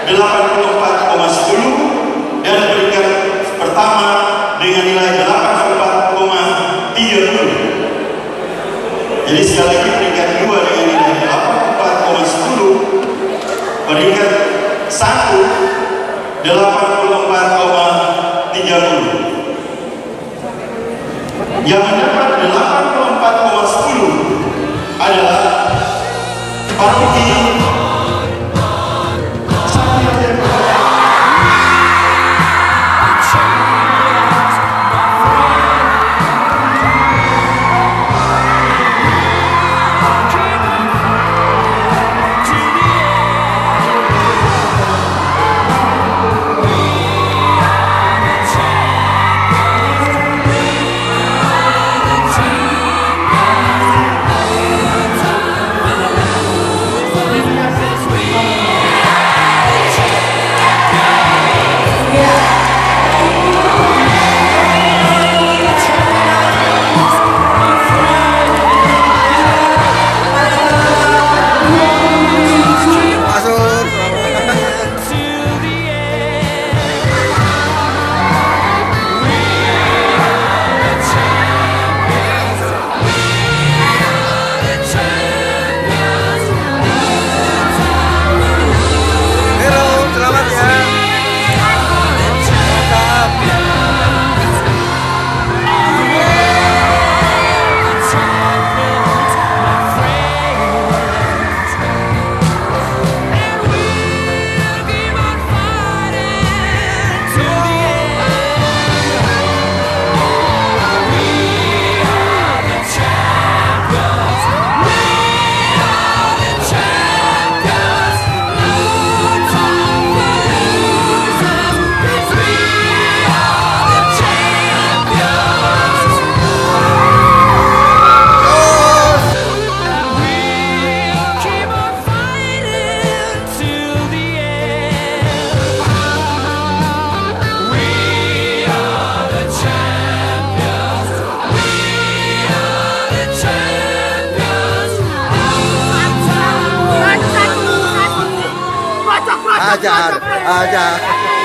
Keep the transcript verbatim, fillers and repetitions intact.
delapan puluh empat koma sepuluh, dan peringkat pertama dengan nilai delapan puluh empat koma tiga puluh. Jadi sekali lagi, peringkat dua dengan nilai delapan puluh empat koma sepuluh, peringkat satu delapan puluh empat koma tiga puluh. Yang mendapat delapan puluh empat koma sepuluh adalah Paruki Satya Jaya. Hero, selamat ya. Mantap. Ajar, ajar.